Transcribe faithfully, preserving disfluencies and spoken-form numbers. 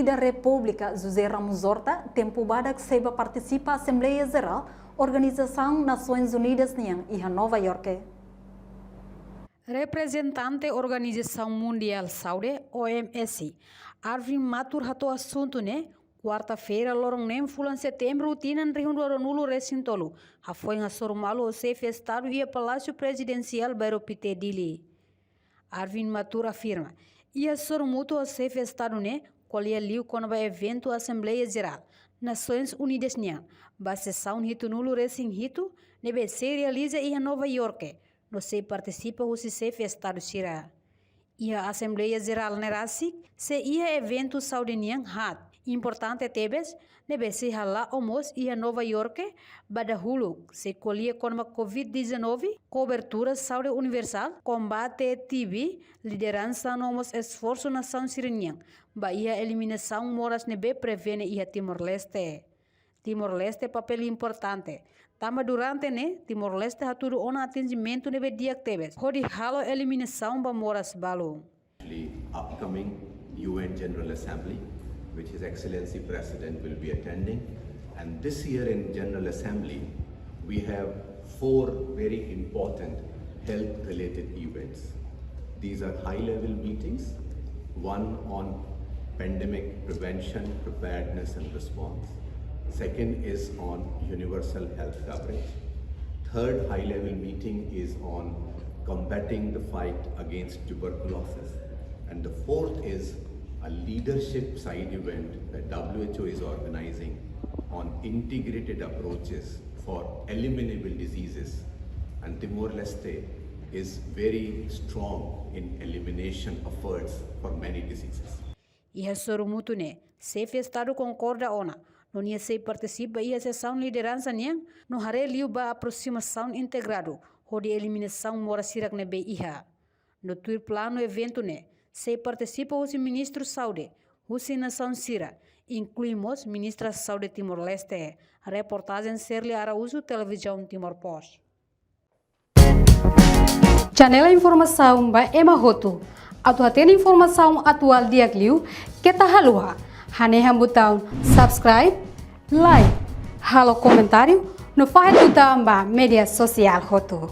da Repúblika José Ramos Horta tempu badak sei bá partisipa Asembleia Jerál Organizasaun Nasoins Unidas nian iha Nova Iorke. Reprezentante Organizasaun Mundiál Saúde, O M S, Arvind Mathur hato'o asuntu ne'e kuarta-feira, loron neen fulan Setembru, tinan rihun rua rua nulu resin tolu, hafoin hasoru malu ho xefe Estadu iha Palásiu Prezidensiál Bairro Pité, Dili. Arvind Mathur afirma, iha sorumutu ho xefe Estadu ne'e ko'alia liu kona-ba eventu Asembleia Jerál Nasoins Unidas nian ba sesaun hitu nulu resin hitu ne'ebé sei realiza iha Nova Iorke, no sei partisipa husi xefe Estadu sira. Iha Asembleia Jerál ne'e rasik sei iha eventu saúde nian haat importante tebes ne'ebé sei hala'o mós iha Nova Iorke, ba dahuluk sei ko'alia kona-ba Covid dezanove, kobertura saúde universál, kombate T B, lideransa no mós esforsu nasaun sira-nian ba iha eliminasaun moras ne'ebé prevene iha Timor-Leste. Timor-Leste papél importante, tanba durante ne'e Timor-Leste hatudu ona atinjimentu ne'ebé di'ak tebes hodi halo eliminasaun ba moras balun. The upcoming U N General Assembly, which His Excellency President will be attending. And this year in General Assembly, we have four very important health-related events. These are high-level meetings, one on pandemic prevention, preparedness and response. Second is on universal health coverage. Third high-level meeting is on combating the fight against tuberculosis. And the fourth is a leadership side event that W H O is organizing on integrated approaches for eliminable diseases. And Timor-Leste is very strong in elimination efforts for many diseases. Iha sorumutu ne'e, xefe Estadu konkorda ona no nia sei partisipa iha sesaun lideransa nian no haree liu ba aproximasaun integradu hodi eliminasaun moras hirak ne'ebé iha. No tuir planu eventu ne'e sei partisipa husi Ministru Saúde husi nasaun sira, inklui mós Ministra Saúde Timor-Leste. Reportajen Serli Araújo, Televizaun Timor Post. Channel informasaun ba ema hotu. Atu hatene informasaun atuál di'ak liu, keta haluha hanehan butaun subscribe, like, halo komentáriu, no fahe tutan ba média sosiál hotu.